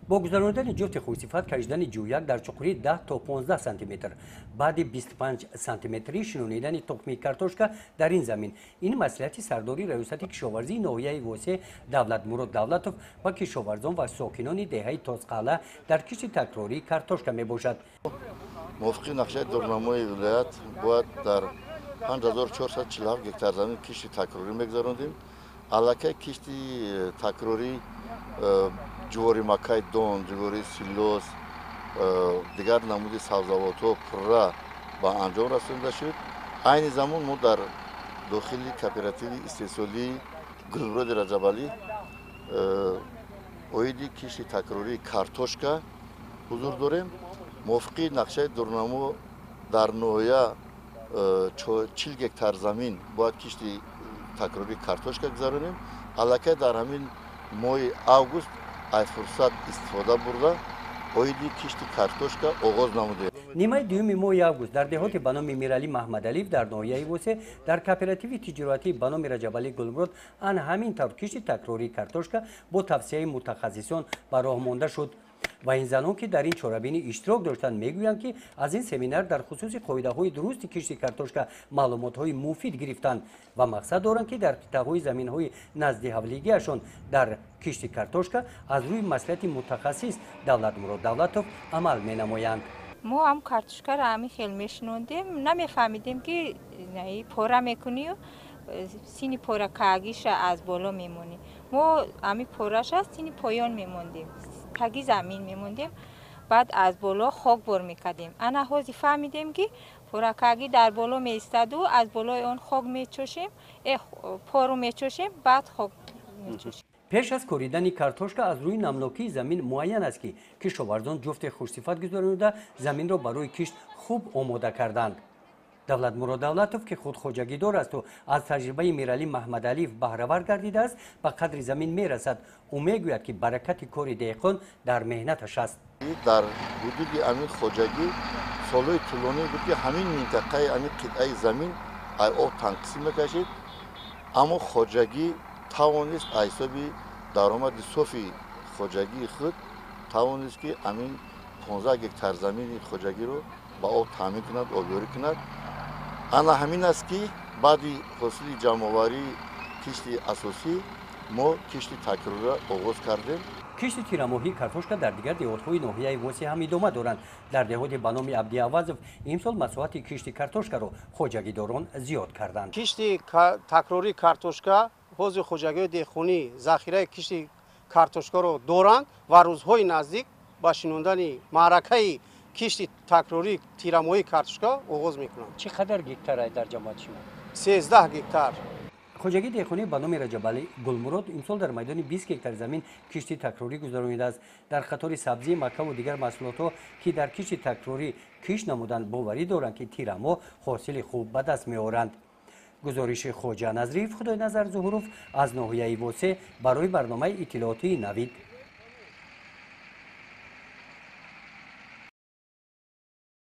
Бо гузаронидани ҷуфти хушсифат кашидани ҷӯяк дар чуқурии 10 то 15 сантиметр, баъди 25 сантиметрӣ шинонидани тухми картошка дар ин замин. Ин маслиҳати сардори раёсати кишоварзии ноҳияи Восе Давлатмурод Давлатов ва кишоварзон ва сокинони деҳаи Тозқалъа дар кишти такрории картошка мебошад. Мувофиқи нақшаи дурнамои вилоят бояд дар 5447 гектар замин кишти такрорӣ мегузарондем. Аллакай кишти такрорӣ ҷувори макаи дон, ҷувори силос, дигар намуди сабзавотҳо пурра ба анҷом расонида шуд. Айни замон мо дар дохили кооперативи истеҳсолии Гулмуроди Раҷабалӣ оиди кишти такрории картошка ҳузур дорем. Мувофиқи нақшаи дурнамо дар ноҳия 40 гектар замин бояд кишти такрории картошка гузаронем. Аллакай дар ҳамин моҳи август аз фурсат истифода бурда оиди кишти картошка оғоз намудем. Нимаи дуюми моҳи август дар деҳоти ба номи Миралӣ Маҳмадалиев дар ноҳияи Восе дар кооперативи тиҷоратӣ ба номи Раҷабалӣ Гулмурод ан ҳамин тавр кишти такрории картошка бо тавсияи мутахассисон ба роҳ монда шуд. Ва ин занон, ки дар ин чорабинӣ иштирок доштанд, мегӯянд, ки аз ин семинар дар хусуси қоидаҳои дурусти кишти картошка маълумотҳои муфид гирифтанд ва мақсад доранд, ки дар қитъаҳои заминҳои назди ҳавлигиашон дар кишти картошка аз рӯи маслиҳати мутахассис Давлатмурод Давлатов амал менамоянд. Мо ҳам картошкаро ҳамин хел мешинондем, намефаҳмидем, ки пора мекунию сини поракаагиша аз боло мемонӣ. Мо ҳамин пораша сини поён мемондем, таги замин мемондем, баъд аз боло хок бор мекардем. Ана ҳозир фаҳмидем, ки поракаагӣ дар боло меистаду аз болои он хок мечошем, пору мечошем, баъд хок мечошем. Пеш аз коридани картошка аз рӯи намнокии замин муайян аст, ки кишоварзон ҷуфти хушсифат гузаронида заминро барои кишт хуб омода карданд. Давлатмурод Давлатов, ки худ хоҷагидор асту аз таҷрибаи Миралӣ Маҳмадалиев баҳравар гардидааст, ба қадри замин мерасад. Ӯ мегӯяд, ки баракати кори деҳқон дар меҳнаташ аст. Дар ҳудуди ҳамин хоҷагӣ солҳои тӯлонӣ буд, ки ҳамин минтақаи ҳамин қитъаи замин ай об танқисӣ мекашид, аммо хоҷагӣ тавонист аз ҳисоби даромади софи хоҷагии худ тавонист, ки ҳамин 15 гектар замини хоҷагиро ба об таъмин кунад, обёрӣ кунад. Ана ҳамин аст, ки баъди ҳосили ҷамъоварии кишти асосӣ мо кишти такрорро оғоз кардем. Кишти тирамоҳии картошка дар дигар деҳотҳои ноҳияи Восе ҳам идома доранд. Дар деҳоти ба номи Абдиавазов имсол масоҳати кишти картошкаро хоҷагидорон зиёд карданд. Кишти такрории картошка ҳозир хоҷагиҳои деҳқонӣ захираи кишти картошкаро доранд ва рӯзҳои наздик ба шинондани маъракаи кишти такрории тирамоҳии картошка оғоз мекунанд. Чӣ қадар гектар дар ҷамоати шумо? 13 гектар. Хоҷагии деҳқонӣ ба номи Раҷабалӣ Гулмурод имсол дар майдони 20 гектар замин кишти такрорӣ гузаронидааст. Дар қатори сабзӣ, макаву дигар маҳсулотҳо, ки дар кишти такрорӣ кишт намуданд, боварӣ доранд, ки тирамоҳ ҳосили хуб ба даст меоранд. Гузориши Хоҷа Назриев, Худойназар Зуҳуров аз ноҳияи Восе барои барномаи иттилоотии Навид.